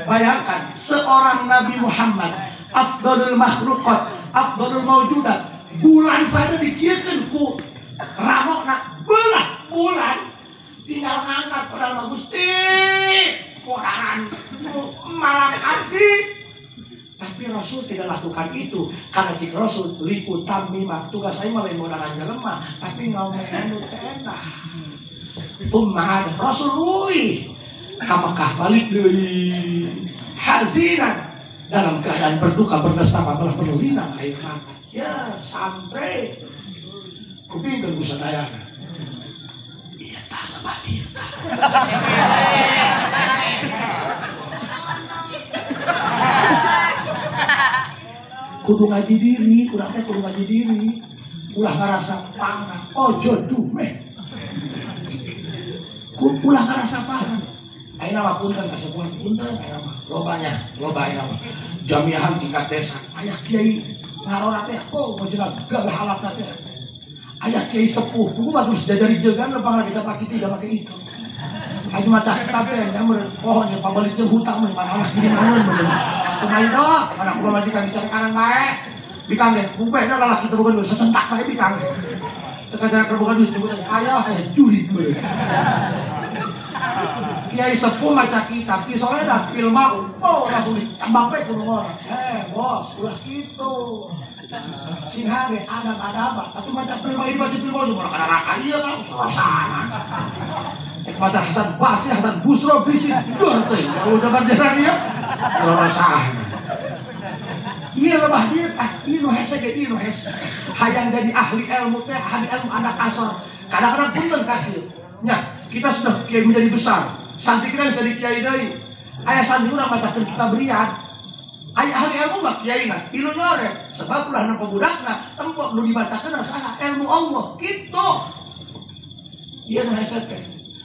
Speaker 2: bayangkan seorang Nabi Muhammad, afdalul makhluqat, afdalul maujudat, bulan saja dikiekeun ku ramokna belah bulan, tinggal ngangkat padahal Gusti koran malam abdi. Tapi Rasul tidak lakukan itu karena jika Rasul liutamima tugas saya malah modalan jelema, tapi ngomengan nu teu enak. Tsumma ada Rasul leuwih ka Mekah balik deui hazinan dalam keadaan berduka bernestapa malah berlinang air mata. Ya sampai kupingkeun ku sadayana. Iya tah lebah ieu tah. Kudu ngaji diri, kurang teh kudu ngaji diri. Ulah ngarasa pangan, ojo dumeh. Ulah ngarasa pangan. Ayeuna mah punten kasepuhan punten ayeuna mah lobanya, loba ayeuna mah. Jamiahan tingkat desa, aya kiai ngarora teh, oh mojna gagah alatna teh. Aya kiai sepuh, buku mah terus jajari jegan lempang lagi capaki tiga make itu. Ayo maca kitab teh nyameur pohon ya pabalik jeung hutang mah mana jadi naon bener. Kumaha doh, mana kula majikan dicari kanan bae. Bikang ge, bubehna lalaki teu boga duit sesentak bae bikang. Teu kacara keur boga duit nyebut ayah juri gue. Kiai sepuh maca kitab, ki soledah fil mau, oh langsung ditambah bae ku orang. Bos, ulah kitu. Sing hade adab-adaban, tapi maca film ini baca film itu malah kana neraka ieu kan rasana. Baca Hasan Basri, Hasan Busro, bisi dor teh. Udah banjaran ieu. Rasana. Ieu lebah dieu tah, ieu nu hese ge ieu nu hese. Hayang jadi ahli ilmu teh, ahli ilmu anak asor. Kadang-kadang punten ka kieu. Nya, kita sudah kiai menjadi besar. Santri kita jadi kiai deui. Aya santri urang macakeun kitab Riyad. Ai ahli ilmu mah kiaina ilu nyore sebab ulah nempo budakna tempo nu dibacakeun saha ilmu Allah kitu. Ieu nu hese teh.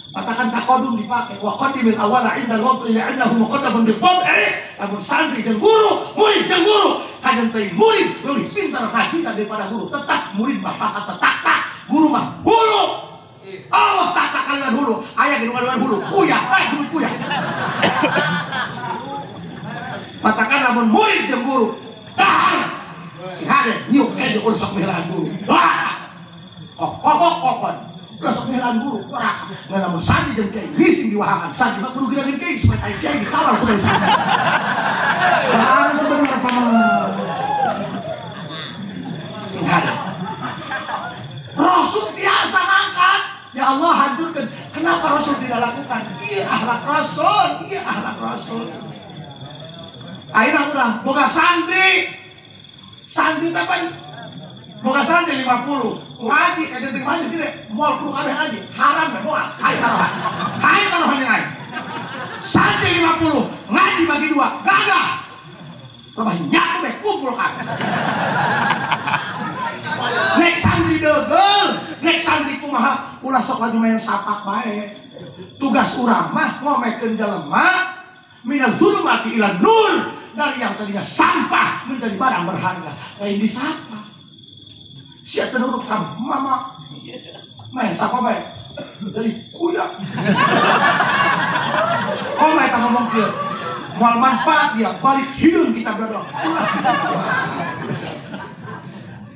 Speaker 2: Katakan taqaddum dipake wa qaddimil awwala 'inda al-wad'i li'annahu muqaddamun bi tab'i. Lamun santri jeung guru, murid jeung guru, kadang teh murid leuwih pintar ngajina daripada guru. Tetap murid mah pakat tak, guru mah hulu. Allah tak kalian hulu, aya di luar hulu, kuyah, sebut kuyah. Matakan lamun murid jeung guru, dahar. Si hade nyiuk keju ulah sok mihelaan guru. Wah. Kokok kokon. Ulah sok mihelaan guru, ora. Ngan lamun santri jeung kiai ngising di wahangan, santri mah kudu geureun kiai supaya aya kiai dikawal ku santri. Barang teu bener paman. Si hade. Rasul biasa ngangkat. Ya Allah hancurkan. Kenapa Rasul tidak lakukan? Iya akhlak Rasul, iya akhlak Rasul. Akhirnya urang boga santri. Santri teh pan boga santri 50. Ngaji eta teh ngaji gede, moal kudu kabeh ngaji. Haram we moal. Hai taruhan. Hai taruhan yang aing. Santri 50, ngaji bagi dua, gagah. Tambah nyak we kumpul kabeh. Nek santri degel, nek santri kumaha ulah sok laju main sapak bae. Tugas urang mah ngomekeun jelema minaz zulumati ila nur, dari yang tadinya sampah menjadi barang berharga. Lain disapa. Sia teu nurut ka mama. Main sapa bae. Jadi kuya. Oh eta ngomong kieu. Moal manfaat dia balik hideung kita berdoa.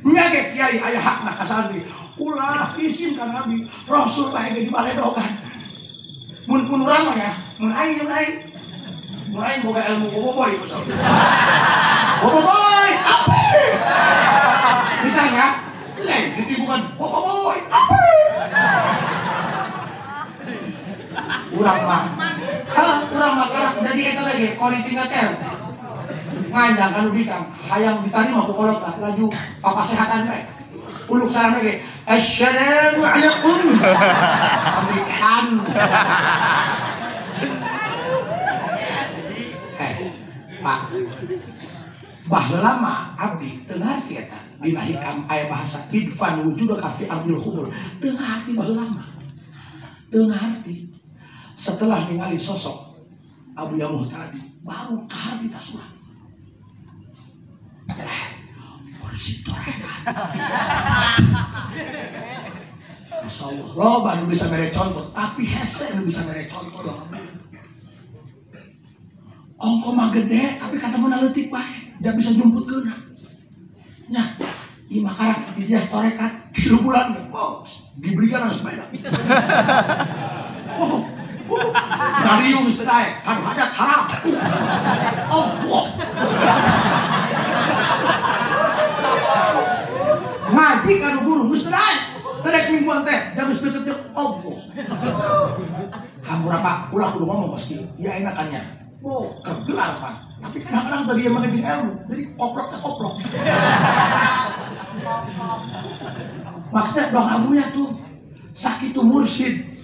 Speaker 2: Nyage kiai aya hakna ka santri. Ulah isin ka Nabi, Rasul bae ge dibaledogan. Mun pun urang mah ya, mun aing mun aing boga ilmu boboiboy misalnya. Boboiboy, api. Misalnya, lain ditibukan boboiboy, api. Urang mah, urang mah karak jadi eta lagi koritinga teh. Nganjang kanu bikang, hayang ditarima ku kolot lah, laju papasehatan bae. Uluk salam lagi, assalamualaikum. Sampai Pak, baheula mah abdi teu ngarti eta dina hikam aya bahasa idfan wujudaka fi ardil khumur. Teu ngarti baheula mah. Teu ngarti. Setelah ningali sosok Abu Yamuh tadi, baru kaharti ta surat. Mursyid torekat. Masya Allah, loba nu bisa mere contoh, tapi hese nu bisa mere contoh dong. Ongko mah gede, tapi kata mana leutik bae, jangan bisa jumputkeun. Nya, ieu mah karak di dia torekat 3 bulan ge, oh, diberikan harus sepeda. Oh, ngariung geus teu daek, kadu hajat haram. Allah. Ngaji kanu guru geus teu daek. Teu daek mingguan teh, da geus deukeut Allah. Hampura Pak, ulah kudu ngomong kos kieu. Ieu enakannya. Oh, kegelar Pak. Tapi kadang-kadang tadi yang mengejar ilmu, jadi koplok ke koplok. Makanya doa abunya tuh sakitu mursyid.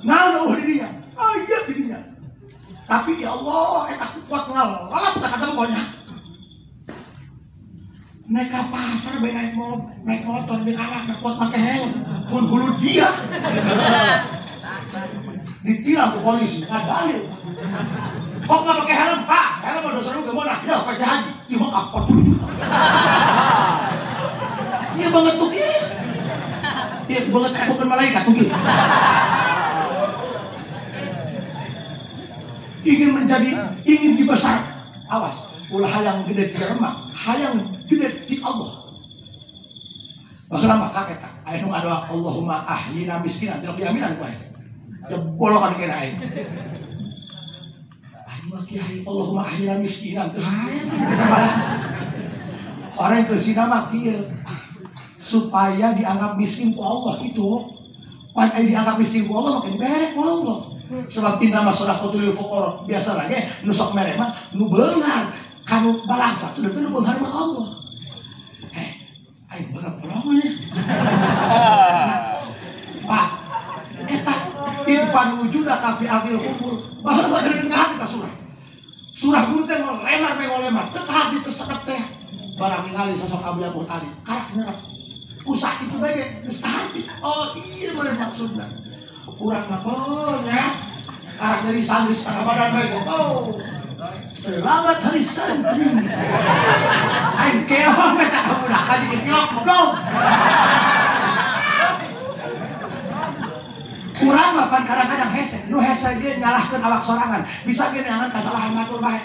Speaker 2: Naon eueuh dirinya, aya dirinya. Tapi ya Allah, eta kuat ngalap tak kata pokoknya. Naik ke pasar bae naik mobil, naik motor jeung anak kuat make helm, pun hulu dia. Ditilang ku polisi, nggak dalil. Kok nggak pakai helm, Pak? Helm mah dosa lu gimana? Ya, pakai haji. Ieu mah 40 juta. Iya banget tuh kieu. Iya banget bukan malaikat tuh kieu. Ingin menjadi, ingin dibesar. Awas, ulah hayang gede ti remah, hayang gede ti Allah. Baheula mah kakek aya nu ngadoa Allahumma ahyina miskinan, tidak diaminan ku aing. Jebolokan kena aing. Aduh kiai Allahumma ahyina miskinan teu hayang. Orang ke sina mah kieu supaya dianggap miskin ku Allah itu. Pan aya dianggap miskin ku Allah maka dibere ku Allah. Sebab tinda mah sedekah lil fuqara biasa lagi nu sok mere mah nu beunghar kanu balangsa sedengkeun nu beunghar mah Allah. Aing beunghar bolongan ya. Pak, eta infan wujudaka fi ardil khumur. Baheula keur ngeunah ka surah. Surah guru teh ngolemar bae ngolemar, teu kahati teu sekep teh. Barang ningali sosok Abuya Muhtari, karak nyerap. Usak itu bae ge geus kahati. Oh iya bener maksudna. Urang mah nya. Karak dari santri setengah badan bae ge. Oh. Selamat hari santri. Aing keong eta budak kaji keong goblok. Kurang mah pan kadang-kadang hese, nu hese ge nyalahkeun awak sorangan, bisa ge neangan kasalahan batur bae.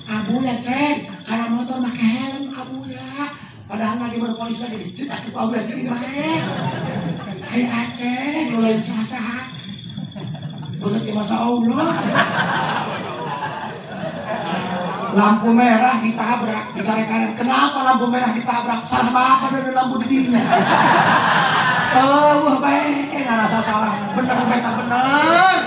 Speaker 2: Abuya ceng, kana motor make helm abuya. Padahal lagi berpolisi lagi dicetak ku abuya sini bae. Hai Aceh, nu lain saha-saha. Bener ge masa Allah. Lampu merah ditabrak, ditarik-tarik. Kenapa lampu merah ditabrak? Salah apa dari lampu dirinya? Oh, baik, nggak rasa salah. Bener, beta bener.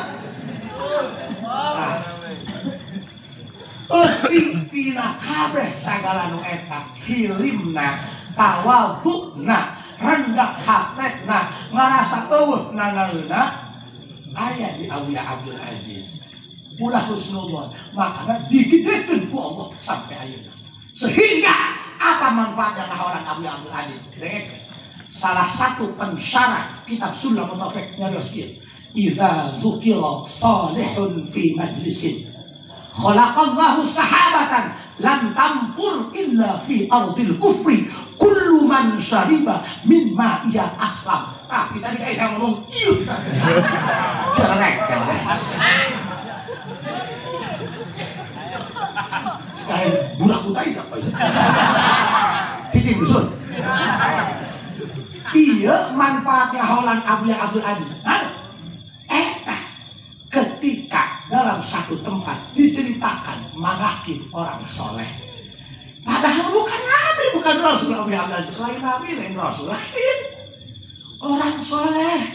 Speaker 2: Eusi tina kabeh sagala nu eta hilimna, tawadukna, rendah hatetna, ngarasa eueuh nanaeuna aya di Abuya Abdul Aziz. Ulah husnudzon, makanya digedekeun ku Allah sampai ayeuna. Sehingga apa manfaatnya ngahoran Abuya Abdul Aziz? Dengekeun. Salah satu pensyarah kitab Sulam Taufik nyarios ieu. Idza dzukira salihun fi majlisin khalaqallahu sahabatan lam tampur illa fi ardil kufri kullu man syariba min ma'iya aslam. Ah, kita dikaih yang ngomong ieu. Jelek jelek. Sekarang burak utai tak apa. Cicing dusun. Iya manfaatnya haulan Abuya Abdul Aziz. Eta ketika dalam satu tempat diceritakan manakib orang soleh. Padahal bukan nabi, bukan rasul Abuya Abdul Aziz. Lain nabi, lain rasul, lain orang soleh.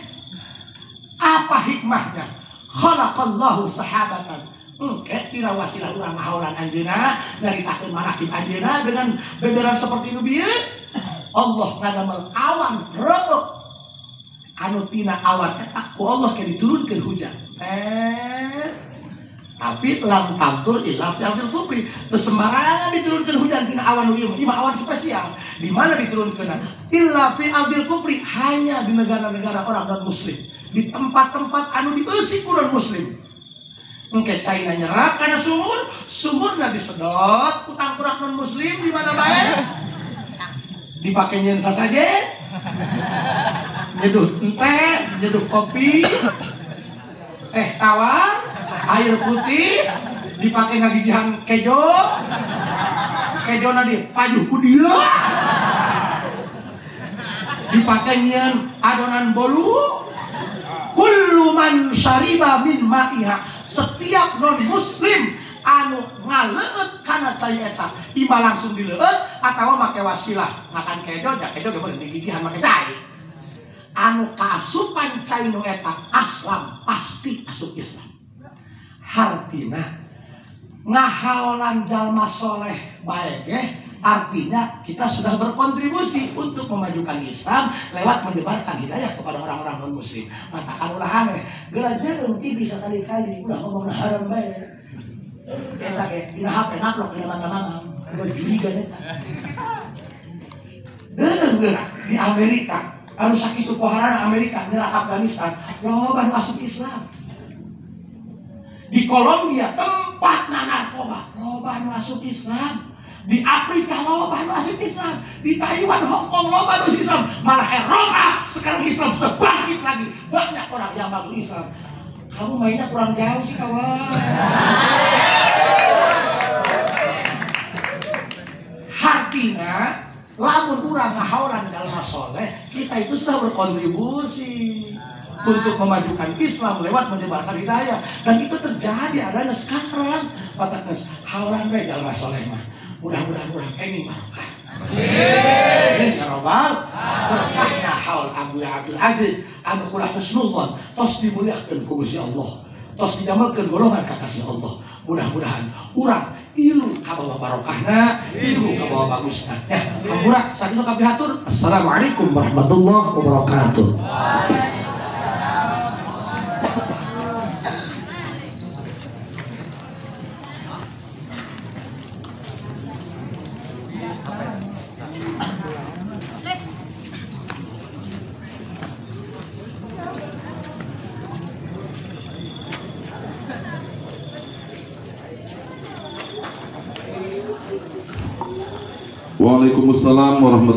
Speaker 2: Apa hikmahnya? Khalaqallahu sahabatan. Engke tira wasilah urang ngahaulan anjeunna, nyaritakeun manakib anjeunna dengan beberan seperti nu bieu. Allah ngadamel awan reuk anu tina awan eta ku Allah ke diturunkeun hujan. Tapi lam tamtur illa fi ardil kufri. Teu sembarangan diturunkeun hujan tina awan nu ieu mah awan spesial. Di mana diturunkeun? Illa fi ardil kufri, hanya di negara-negara orang non muslim, di tempat-tempat anu dieusi ku non muslim. Engke caina nyerap kana sumur, sumurna disedot ku tangkurak non muslim di mana bae? Dipakai nyensa saja, nyeduh teh, nyeduh kopi, teh tawar, air putih, dipakai ngagigihan kejo, kejo nadi pajuh ku dia, dipakai nyen adonan bolu, kullu man syariba min ma'iha, setiap non muslim anu ngaleueut kana cai eta imah langsung dileueut atawa make wasilah makan kejo ja kejo ge bener digigihan make cai anu kaasupan cai nu eta aslam pasti asup Islam. Hartina ngahaolan jalma soleh bae ge artinya kita sudah berkontribusi untuk memajukan Islam lewat menyebarkan hidayah kepada orang-orang non muslim. Matakan ulah aneh geura jeung TV sakali-kali ulah ngomong haram bae. Eta ge dina HP naplok dina mata-mata udah curiga eta. Deungeun di Amerika anu sakitu poharana Amerika nyerang Afghanistan loba nu asup Islam. Di Kolombia tempatna narkoba loba nu asup Islam. Di Afrika loba nu asup Islam, di Taiwan, Hong Kong loba nu asup Islam, malah Eropa sekarang Islam sudah bangkit lagi, banyak orang yang masuk Islam. Kamu mainnya kurang jauh sih kawan. Artinya, lamun urang ngahaolan jalma soleh, kita itu sudah berkontribusi untuk memajukan Islam lewat menyebarkan hidayah, dan itu terjadi adanya sekarang. Pataknes haolan we jalma soleh mah. Mudah-mudahan urang kenging barokah. Amin ya robbal. Berkahna haul Abuya Abdul Aziz anu kula husnudzon tos dimuliakeun ku Gusti Allah. Tos dijamelkeun golongan kakasih Allah. Mudah-mudahan urang ilu kabawa barokahna, ilu kabawa bagusna. Ya, hampura sakitu kabeh hatur. Assalamualaikum warahmatullahi wabarakatuh.
Speaker 4: Waalaikumsalam warahmatullahi.